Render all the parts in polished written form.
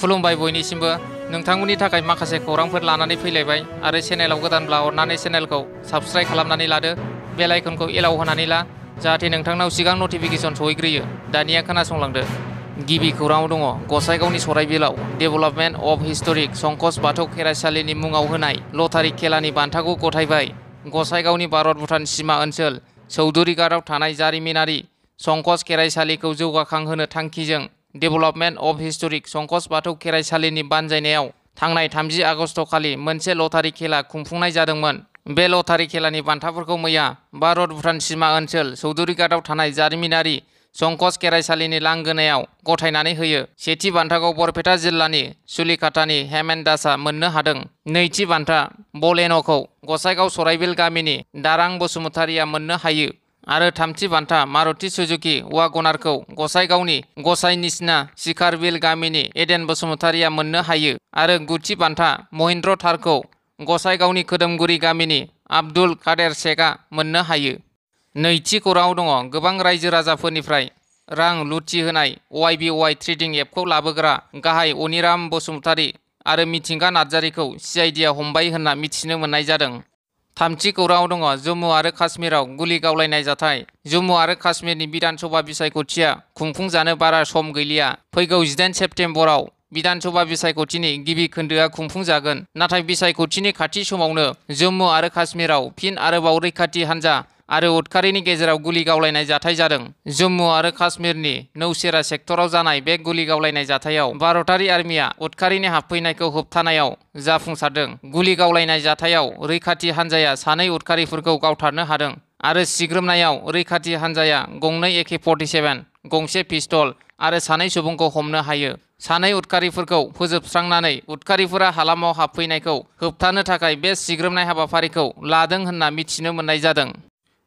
खुलुमबाय बयनिसिमबो नोंथांमोननि थाखाय माखासे खौरांफोर लानानै फैलायबाय आरो चेनेलाव गोदानब्ला अननानै चेनेलखौ साबस्क्राइब खालामनानै लादो बेल आइकनखौ एलाव होनानै ला जाहाथे नोंथांनाव सिगां नटिफिकेसन सहैग्रोयो। दानिया खोनासंलांदो। गिबि खौराङाव दङ गसाइगावनि सराइबिलाव डेभेलपमेन्ट अफ हिस्टरिक संकस बाथौ खेराइसालिनि मुङाव होनाय लटारि खेलानि बान्थाखौ गथायबाय। गसाइगावनि भारत भुटान सिमा ओनसोल चौधुरीघाटआव थानाय जारिमिनारि संकस खेराइसालिखौ जौगाखांहोनो थांखिजों डेभेलपमेन्ट अफ हिस्टरिक संकस बाथौ खेराइसालिनि बानजायनायाव थांनाय 30 आगस्ट खालि मोनसे लटारि खेला खुंफुंनाय जादोंमोन। बे लटारि खेलानि बान्थाफोरखौ मैया भारत भुटान सिमा ओनसोल चौधुरीघाटआव थानाय जारिमिनारि संकस खेराइसालिनि लांगोनायाव गथायनानै होयो। सेथि बान्थाखौ बरपेटा जिल्लानि सुलिकाटानि हेमेन दासआ मोननो हादों। नैथि बान्था बलेन'खौ गसाइगाव सराइबिल गामिनि दारां बसुमतारिया मोननो हायो आरो थामथि बान्था मारुति सुजुकी वागनारखौ गसाइगावनि गसाइनिसना सिकारबिल गामिनि एडेन बसुमतारिया मोननो हायो आरो गुथि बान्था महिन्द्र थारखौ गसाइगावनि खोदोमगुरि गामिनि आब्दुल कादेर शेखआ मोननो हायो। नैथि खौराङाव दङ गोबां रायजो राजाफोरनिफ्राय रां लुथि होनाय YBY ट्रेडिं एपखौ लाबोग्रा गाहाय अनिराम बसुमतारि आरो मिथिंगा नार्जारिखौ CIDआ हमबाय होनना मिथिनो मोननाय जादों। थामथि खौराङाव दङ जम्मु आरो काश्मीराव गुलि गावलायनाय जाथाय। जम्मु आरो काश्मीरनि बिधान सभा बिसायख'थिया खुंफुंजानो बारा सम गैलिया। फैगौ 18 सेप्तेम्बराव बिधान सभा बिसायख'थिनि गिबि खोन्दोआ खुंफुंजागोन। नाथाय बिसायख'थिनि खाथि समावनो जम्मु आरो काश्मीराव फिन आरोबाव रैखाथि हान्जा आरो उदखारिनि गेजेराव गुलि गावलायनाय जाथाय जादों। जम्मु आरो काश्मीरनि नौशेरा सेक्टराव जानाय बे गुलि गावलायनाय जाथायाव भारतारि आर्मिया उदखारिनि हाबफैनायखौ होबथानायाव जाफुंसारदों। गुलि गावलायनाय जाथायाव रैखाथि हान्जाया सानै उदखारिफोरखौ गावथारनो हादों आरो सिग्रोमनायाव रैखाथि हान्जाया गंनै AK-47, गंसे पिस्तल आरो सानै सुबुंखौ हमनो हायो। सानै उदखारिफोरखौ फोजोबस्रांनानै उदखारिफोरा हालामाव हाबफैनायखौ होबथानो थाखाय बे सिग्रोमनाय हाबाफारिखौ लादों होनना मिथिनो मोननाय जादों।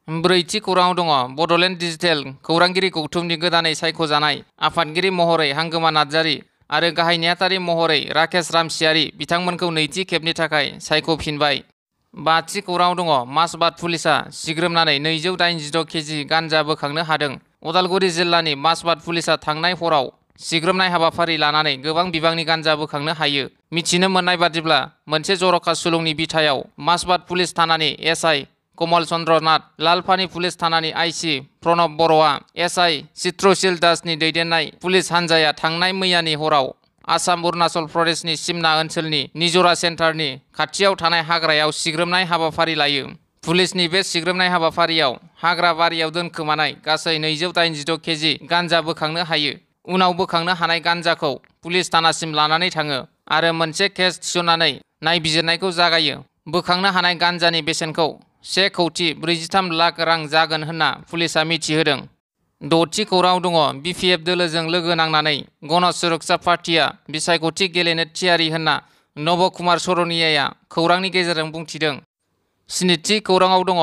ब्रैथि खौराङाव दङ बड'लेण्ड डिजिटेल खौरांगिरि गौथुमनि गोदानै सायख'जानाय आफादगिरि महरै हांगोमा नार्जारि आरो गाहाय नेहाथारि महरै राकेश रामसियारि बिथांमोनखौ नैथि खेबनि थाखाय सायख'फिनबाय। बाथि खौराङाव दङ मासबाद पुलिसआ सिग्रोमनानै 286 केजि गान्जा बोखांनो हादों। उदालगुरि जिल्लानि मासबाद पुलिसआ थांनाय हराव सिग्रोमनाय हाबाफारि लानानै गोबां बिबांनि गान्जा बोखांनो हायो। मिथिनो मोननाय बादिब्ला मोनसे जर'खा सुलुंनि बिथायाव मासबाद पुलिस थानानि SI कमल चन्द्र नाथ, लालपानि पुलिस थानानि IC प्रणब बर'आ SI चित्रशील दासनि दैदेननाय पुलिस हान्जाया थांनाय मैयानि हराव आसाम अरुणाचल प्रदेशनि सिमना ओनसोलनि निजरा सेन्टारनि खाथियाव थानाय हाग्रायाव सिग्रोमनाय हाबाफारि लायो। पुलिसनि बे सिग्रोमनाय हाबाफारियाव हाग्रा बारियाव दोनखोमानाय गासै 286 केजि गान्जा बोखांनो हायो। उनाव बोखांनो हानाय गान्जाखौ पुलिस थानासिम लानानै थाङो आरो मोनसे केस थिसननानै नायबिजिरनायखौ जागायो। बोखांनो हानाय गान्जानि बेसेनखौ 1,43 लाख रां जागोन होनना पुलिसआ मिथिहोदों। द'थि खौराङाव दङ BPF दोलोजों लोगो नांनानै गण सुरक्षा पार्टीआ बिसायख'थि गेलेनो थियारि होनना नब कुमार सरनियाया खौरांनि गेजेरजों बुंथिदों। स्निथि खौराङाव दङ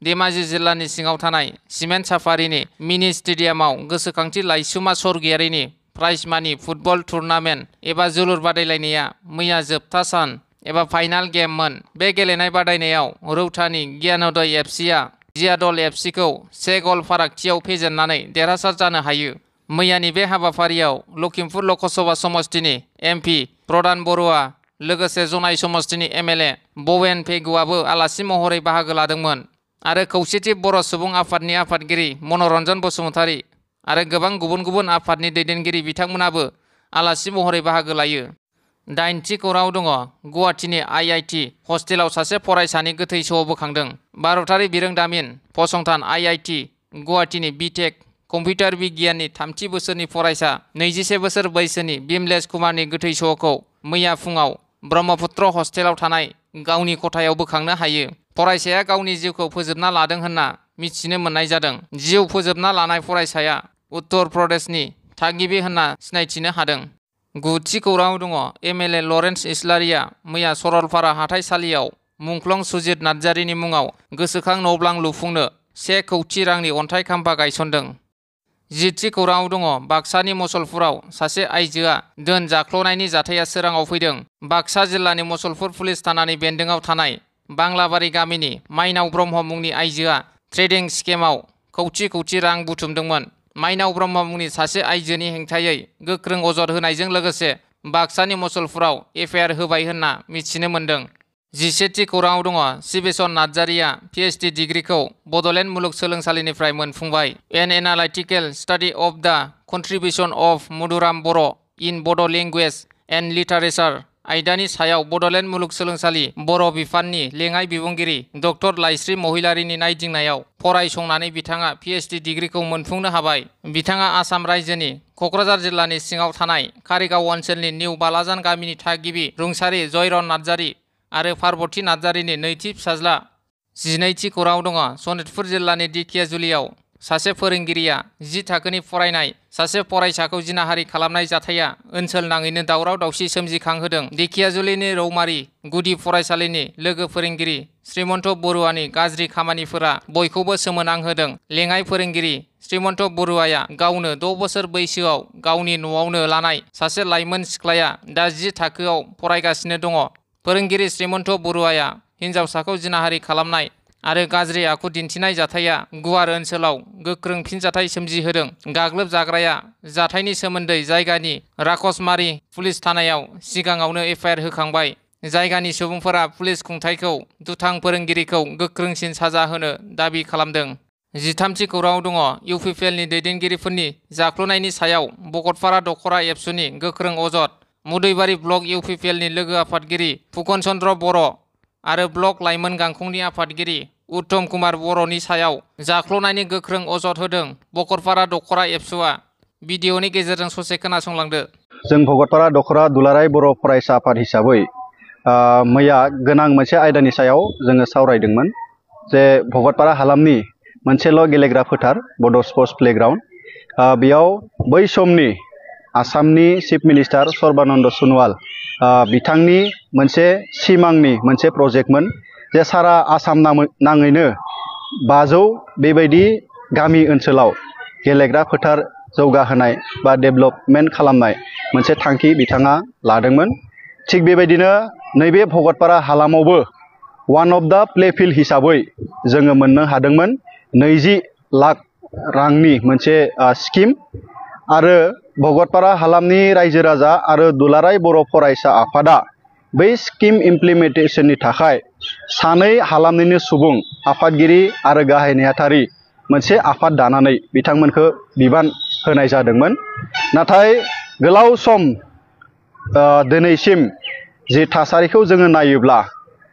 धेमाजि जिल्लानि सिङाव थानाय सिमेन्ट साफारिनि मिनि स्टेडियामाव गोसोखांथि लाइसुमा स्वर्गियारिनि प्राइज मानि फुटबल टुर्नामेन्ट एबा जोलुर बादायलायनाया मैया जोबथा सान एबा फाइनाल गेममोन। बे गेलेनाय बादायनायाव रौतानि ज्ञानोदय FCआ जियादल FCखौ 1 गल फारागथियाव फेजेननानै देरहासार जानो हायो। मैयानि बे हाबाफारियाव लखिमपुर लकसभा समष्टिनि MP प्रदान बरुवा लोगोसे जनाइ समष्टिनि MLA बवेन पेगुआबो आलासि महरै बाहागो लादोंमोन आरो खौसेथि बर' सुबुं आफादनि आफादगिरि मनरन्जन बसुमतारि आरो गोबां गुबुन गुबुन आफादनि दैदेनगिरि बिथांमोनाबो आलासि महरै बाहागो लायो। दाइनथि खौराङाव दङ गुवाहाटीनि IIT हस्टेलाव सासे फरायसानि गोथै सह बोखांदों। भारतारि बिरोंदामिन फसंथान IIT गुवाहाटीनि BTech कम्पिउटार बिगियाननि 3थि बोसोरनि फरायसा 21 बोसोर बैसोनि बिमलेश कुमारनि गोथै सहखौ मैया फुङाव ब्रह्मपुत्र हस्टेलाव थानाय गावनि खथायाव बोखांनो हायो। फरायसाया गावनि जिउखौ फोजोबना लादों होनना मिथिनो मोननाय जादों। जिउ फोजोबना लानाय फरायसाया उत्तर प्रदेशनि थागिबि होनना सिनायथिनो हादों। गुथि खौराङाव दङ MLA लरेन्स इस्लारिया मैया सरलपारा हाथाइसालियाव मुंख्लं सुजित नार्जारिनि मुङाव गोसोखां न'ब्लां लुफुंनो 1 कौटि रांनि अन्थाइ खाम्फा गायसनदों। जिथि खौराङाव दङ बाक्सानि मसलपुराव सासे आइजोआ दोन जाख्ल'नायनि जाथाया सोराङाव फैदों। बाक्सा जिल्लानि मसलपुर पुलिस थानानि बेन्दोंआव थानाय बांलाबारि गामिनि माइनाव ब्रह्म मुंनि आइजोआ ट्रेडिं स्केमाव कौटि रां बुथुमदोंमोन। माइनाव ब्रह्म मुंनि सासे आइजोनि हेंथायै गोख्रों अजद होनायजों लोगोसे बाक्सानि मसलपुराव एफआइआर होबाय होनना मिथिनो मोन्दों। 17थि खौराङाव दङ सिबेसन नार्जारिया PhD डिग्रीखौ बड'लेण्ड मुलुगसोलोंसालिनिफ्राय मोनफुंबाय। An analytical study of the contribution of Madhuram Boro' in Bodo' language and literature आयदानि सायाव बड'लेण्ड मुलुगसोलोंसालि बर' बिफाननि लेङाइ बिबुंगिरि डक्टर लाइस्रि महिलारिनि नायदिंनायाव फरायसंनानै बिथाङा PhD डिग्रीखौ मोनफुंनो हाबाय। बिथाङा आसाम रायजोनि क'क्राझार जिल्लानि सिङाव थानाय कारिगाव ओनसोलनि निउ बालाजान गामिनि थागिबि रुंसारि जयरन नार्जारि आरो पार्बती नार्जारिनि नैथि फिसाज्ला। 12थि खौराङाव दङ सनितपुर जिल्लानि दिखियाजुलियाव सासे फोरोंगिरिया 10 थाखोनि फरायनाय सासे फरायसाखौ जिनाहारि खालामनाय जाथाया ओनसोल नाङैनो दावराव दावसि सोमजिखांहोदों। दिखियाजुलिनि रौमारि गुदि फरायसालिनि लोगो फोरोंगिरि श्रीमन्त बरुवानि गाज्रि खामानिफोरा बयखौबो सोमोनांहोदों। लेङाइ फोरोंगिरि श्रीमन्त बरुवाया गावनो 6 बोसोर बैसोआव गावनि न'आवनो लानाय सासे लाइमोन सिख्लाया दा 10 थाखोआव फरायगासिनो दङ। फोरोंगिरि श्रीमन्त बरुवाया हिन्जावसाखौ जिनाहारि खालामनाय आरो गाज्रि आखु दिन्थिनाय जाथाया गुवार ओनसोलाव गोख्रों फिनजाथाय सोमजिहोदों। गाग्लोब जाग्राया जाथायनि सोमोन्दै जायगानि राकसमारि पुलिस थानायाव सिगाङावनो एफआइआर होखांबाय। जायगानि सुबुंफोरा पुलिस खुंथायखौ दुथां फोरोंगिरिखौ गोख्रोंसिन साजा होनो दाबि खालामदों। 13थि खौराङाव दङ इउपिपिएलनि दैदेनगिरिफोरनि जाख्ल'नायनि सायाव भकतपारा दख'रा एबसुनि गोख्रों अजद। मुदैबारि ब्लक इउपिपिएलनि लोगो आफादगिरि फुकन चन्द्र बर' आरो ब्लक लाइमोन गांखंनि आफादगिरि उत्तम कुमार बर'नि सायाव जाख्ल'नायनि गोख्रों अजद होदों भकतपारा दख'रा एबसुआ। भिडिअनि गेजेरजों ससे खोनासंलांदो। जों भकतपारा दख'रा दुलाराय बर' फरायसा आफाद हिसाबै मैया गोनां मोनसे आयदानि सायाव जोङो सावरायदोंमोन जे भकतपारा हालामनि मोनसेल' गेलेग्रा फोथार बड' स्पर्ट्स प्लेग्राउन्ड, बेयाव बै समनि आसामनि चिफ मिनिस्टार सर्बानन्द सन'वाल बिथांनि मोनसे सिमांनि मोनसे प्रजेक्टमोन जे सारा आसाम नाङैनो 500 बेबायदि गामि ओनसोलाव गेलेग्रा फोथार जौगाहोनाय बा डेभेलपमेन्ट खालामनाय मोनसे थांखि बिथाङा लादोंमोन। थिग बेबायदिनो नैबे भकतपारा हालामावबो वान अफ दा प्लेफिल्ड हिसाबै जोङो मोननो हादोंमोन 20 लाख रांनि मोनसे स्किम। आरो भकतपारा हालामनि रायजो राजा आरो दुलाराय बर' फरायसा आफादा बै स्किम इमप्लिमेन्टेसननि थाखाय 2 हालामनिनो सुबुं आफादगिरि आरो गाहाय नेहाथारि मोनसे आफाद दानानै बिथांमोनखौ बिबान होनाय जादोंमोन। नाथाय गोलाव सम दिनैसिम जे थासारिखौ जोङो नायोब्ला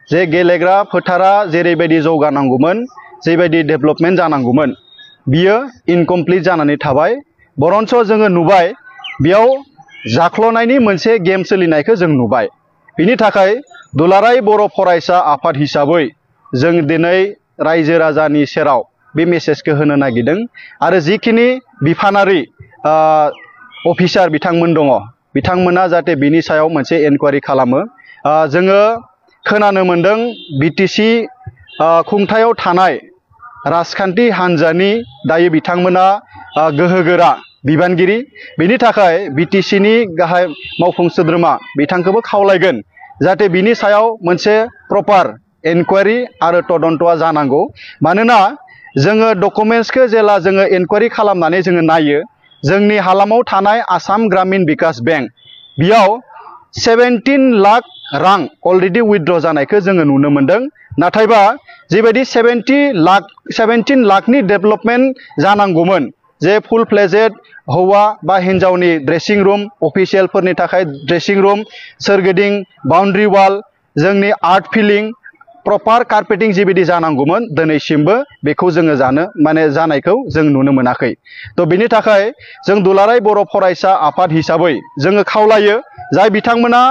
जे गेलेग्रा फोथारा जेरैबायदि जौगानांगौमोन जेबायदि डेभेलपमेन्ट जानांगौमोन बियो इनकमप्लिट जानानै थाबाय। बरन्स जोङो नुबाय बेयाव जाख्ल'नायनि मोनसे गेम सोलिनायखौ जों नुबाय। बिनि थाखाय दुलाराय बर' फरायसा आफाद हिसाबै जों दिनै रायजो राजानि सेराव बे मेसेजखौ होनो नागिरदों आरो जिखिनि बिफानारि अफिसार बिथांमोन दङ बिथांमोना जाहाथे बिनि सायाव मोनसे इनकुवारि खालामो। जोङो खोनानो मोन्दों बिटिसि खुंथायाव थानाय राजखान्थि हान्जानि दायो बिथांमोना गोहोगोरा बिबानगिरि। बेनि थाखाय बिटिसिनि गाहाय मावफुं सोद्रोमा बिथांखौबो खावलायगोन जाहाथे बिनि सायाव मोनसे प्रपार इनकुवारि आरो तदन्तआ जानांगौ। मानोना जोङो डकुमेन्ट्सखौ जेला जोङो इनकुवारि खालामनानै जोङो नायो जोंनि हालामाव थानाय आसाम ग्रामीण बिकास बेंक बेयाव 17 लाख रां अलरेडि उइथड्र जानायखौ जोङो नुनो मोन्दों। नाथायबा जिबायदि 17 लाखनि डेभेलपमेन्ट जानांगौमोन जे फुल फ्लेजेड हौवा बा हिन्जावनि ड्रेसिं रुम अफिसियेलफोरनि थाखाय ड्रेसिं रुम सोरगिदिं बाउन्ड्रि वाल जोंनि आर्ट फिलिं प्रपार कार्पेटिं जिबायदि जानांगौमोन दिनैसिमबो बेखौ जोङो जानायखौ जों नुनो मोनाखै। थ' बिनि थाखाय जों दुलाराय बर' फरायसा आफाद हिसाबै जोङो खावलायो जाय बिथांमोना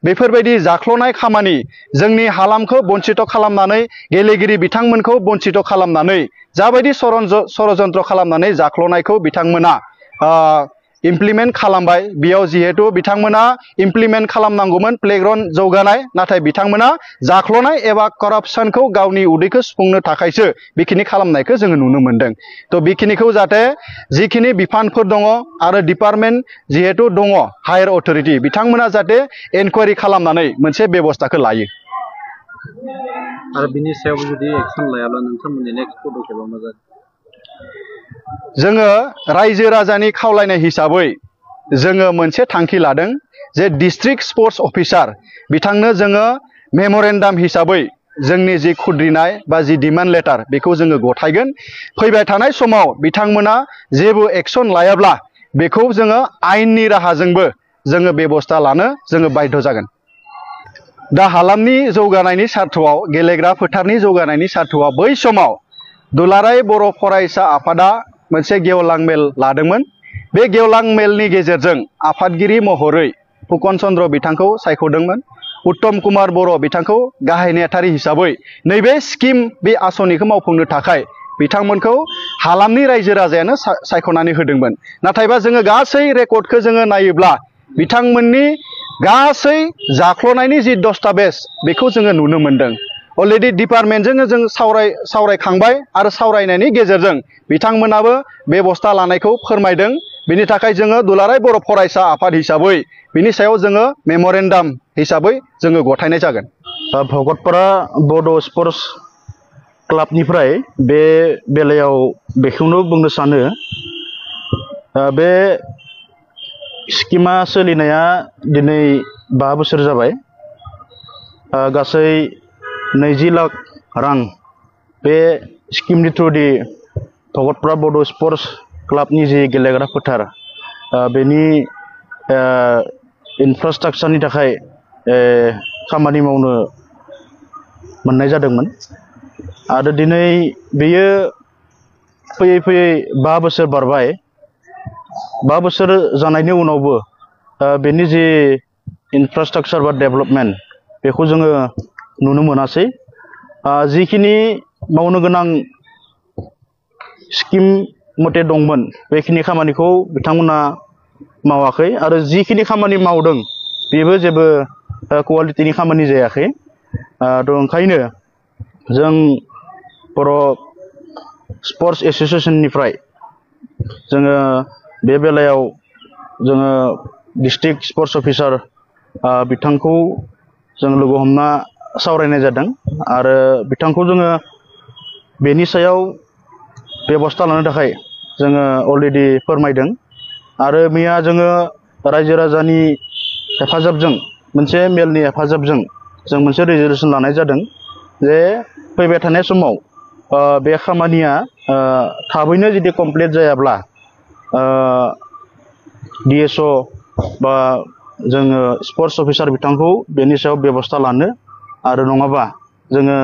बेफोरबायदि जाख्ल'नाय खामानि जोंनि हालामखौ बन्चित खालामनानै गेलेगिरि बिथांमोनखौ बन्चित खालामनानै जाबायदि षड़यन्त्र खालामनानै जाख्ल'नायखौ बिथांमोना इमप्लिमेन्ट खालामबाय। बेयाव जिहेतु बिथांमोना इमप्लिमेन्ट खालामनांगौमोन प्लेग्राउन्ड जौगानाय, नाथाय बिथांमोना जाख्ल'नाय एबा करापसनखौ गावनि उदैखौ सुफुंनो थाखायसो बेखिनि खालामनायखौ जोङो नुनो मोन्दों। थ' बेखिनिखौ जाहाथे जिखिनि बिफानफोर दङ आरो डिपार्टमेन्ट जिहेतु दङ हायार अथरिटि बिथांमोना जाहाथे इनकुवारि खालामनानै मोनसे बेबस्थाखौ लायो। आरो बिनि सायाव जुदि एक्सन लायाब्ला नोंथांमोननि नेक्स्ट पदक्षेपआ मा जागोन? जोङो रायजो राजानि खावलायनाय हिसाबै जोङो मोनसे थांखि लादों जे डिस्ट्रिक्ट स्पर्ट्स अफिसार बिथांनो जोङो मेम'रेन्डाम हिसाबै जोंनि जि खुद्रिनाय बा जि डिमान्ड लेटार बेखौ जोङो गथायगोन। फैबाय थानाय समाव बिथांमोना जेबो एक्सन लायाब्ला बेखौ जोङो आयेननि राहाजोंबो जोङो बेबस्था लानो जोङो बाध्य जागोन। दा हालामनि जौगानायनि सार्थआव गेलेग्रा फोथारनि जौगानायनि सार्थआव बै समाव दुलाराय बर' फरायसा आफादा मोनसे गेवलां मेल लादोंमोन। बे गेवलां मेलनि गेजेरजों आफादगिरि महरै फुकन चन्द्र बिथांखौ सायख'दोंमोन। उत्तम कुमार बर' बिथांखौ गाहाय नेहाथारि हिसाबै नैबे स्किम बे आसनिखौ मावफुंनो थाखाय बिथांमोनखौ हालामनि रायजो राजायानो सायख'नानै होदोंमोन। नाथायबा जोङो गासै रेकर्डखौ जोङो नायोब्ला बिथांमोननि गासै जाख्ल'नायनि जि दस्तावेज बेखौ जोङो नुनो मोन्दों। अलरेडि डिपार्टमेन्टजों जों सावरायखांबाय आरो सावरायनायनि गेजेरजों बिथांमोनाबो बेबस्था लानायखौ फोरमायदों। बिनि थाखाय जोङो दुलाराय बर' फरायसा आफाद हिसाबै बिनि सायाव जोङो मेम'रेन्डाम हिसाबै जोङो गथायनाय जागोन। भगतपारा बड' स्पर्ट्स क्लाबनिफ्राय बे बेलायाव बेखौनो बुंनो सानो बे स्किमा सोलिनाया दिनै 5 बोसोर जाबाय। गासै 20 लाख रां बे स्किमनि थ्रुयै भगतपारा बड' स्पर्ट्स क्लाबनि जि गेलेग्रा फोथार बेनि इनफ्रास्ट्राक्चारनि थाखाय खामानि मावनो मोननाय जादोंमोन। आरो दिनै बेयो फैयै फैयै 5 बोसोर बारबाय। 5 बोसोर जानायनि उनावबो बेनि जि इनफ्रास्ट्राक्चार बा डेभेलपमेन्ट बेखौ जोङो नुनो मोनासै। जिखिनि मावनो गोनां स्किम मथे दंमोन बेखिनि खामानिखौ बिथांमोना मावाखै आरो जिखिनि खामानि मावदों बेबो जेबो क्वालिटिनि खामानि जायाखै। ओंखायनो जों बर' स्पर्ट्स एस'सिएशननिफ्राय जोङो बे बेलायाव जोङो डिस्ट्रिक्ट स्पर्ट्स अफिसार बिथांखौ जों लोगो हमना सावरायनाय जादों आरो बिथांखौ जोङो बेनि सायाव बेबस्था लानो थाखाय जोङो अलरेडि फोरमायदों। आरो मैया जोङो रायजो राजानि हेफाजाबजों मोनसे मेलनि हेफाजाबजों जों मोनसे रेजलिउसन लानाय जादों जे फैबाय थानाय समाव बे खामानिया थाबैनो जुदि कमप्लिट जायाब्ला DSO बा जोङो स्पर्ट्स अफिसार बिथांखौ बेनि सायाव बेबस्था लानो आरो नङाबा जोङो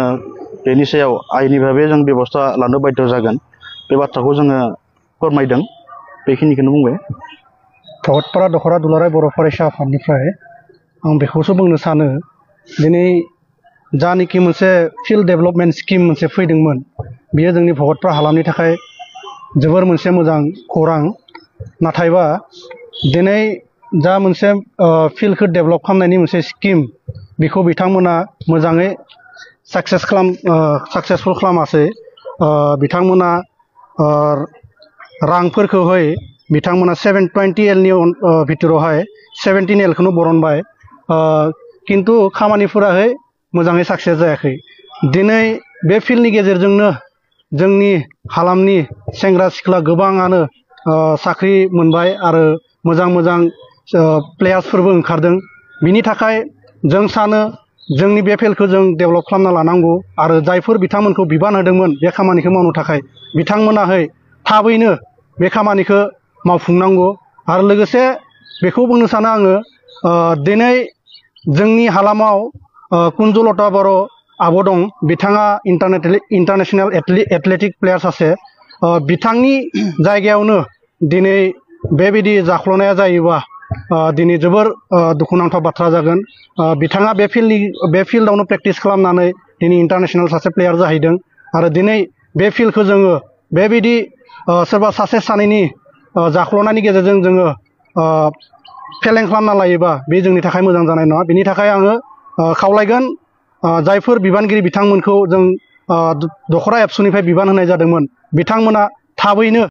बेनि सायाव आयेननि भाबै जों बेबस्था लानो बाध्य जागोन। बे बाथ्राखौ जोङो फोरमायदों। बेखिनिखौनो बुंबाय। भगतपारा दख'रा दुलाराय बर' फरायसा आफादनिफ्राय आं बेखौसो बुंनो सानो दिनै जानाखि मोनसे फिल्ड डेभेलपमेन्ट स्किम मोनसे फैदोंमोन बेयो जोंनि भगतपारा हालामनि थाखाय जोबोर मोनसे मोजां खौरां। नाथायबा दिनै जा मोनसे फिल्डखौ डेभेलप खालामनायनि मोनसे स्किम बेखौ बिथांमोना मोजाङै साक्सेसफुल खालामासै। बिथांमोना रांफोरखौहाय बिथांमोना 720 एलनि भितरावहाय 17 एलखौनो बरनबाय। खिन्थु खामानिफोराहाय मोजाङै साक्सेस जायाखै। दिनै बे फिल्डनि गेजेरजोंनो जोंनि हालामनि सेंग्रा सिख्ला गोबाङानो साख्रि मोनबाय आरो मोजां मोजां प्लेयार्सफोरबो ओंखारदों। बिनि थाखाय जों सानो जोंनि बे फिल्डखौ जों डेभेलप खालामना लानांगौ आरो जायफोर बिथांमोनखौ बिबान होदोंमोन बे खामानिखौ मावनो थाखाय बिथांमोनाहाय थाबैनो बे खामानिखौ मावफुंनांगौ। आरो लोगोसे बेखौ बुंनो सानो आङो दिनै जोंनि हालामाव कुन्जुलता बर' आब' दं। बिथाङा इन्टारनेसनेल एथलेटिक प्लेयार सासे। बिथांनि जायगायावनो दिनै बेबायदि जाख्ल'नाया जायोबा दिनै जोबोर दुखुनांथाव बाथ्रा जागोन। बिथाङा बे फिल्डआवनो प्रेक्टिस खालामनानै दिनै इन्टारनेसनेल सासे प्लेयार जाहैदों आरो दिनै बे फिल्डखौ जोङो बेबायदि सोरबा सासे सानैनि जाख्ल'नायनि गेजेरजों जोङो फेलें खालामना लायोबा बे जोंनि थाखाय मोजां जानाय नङा। बिनि थाखाय आङो खावलायगोन जायफोर बिबानगिरि बिथांमोनखौ जों दख'रा एबसुनिफ्राय बिबान होनाय जादोंमोन बिथांमोना थाबैनो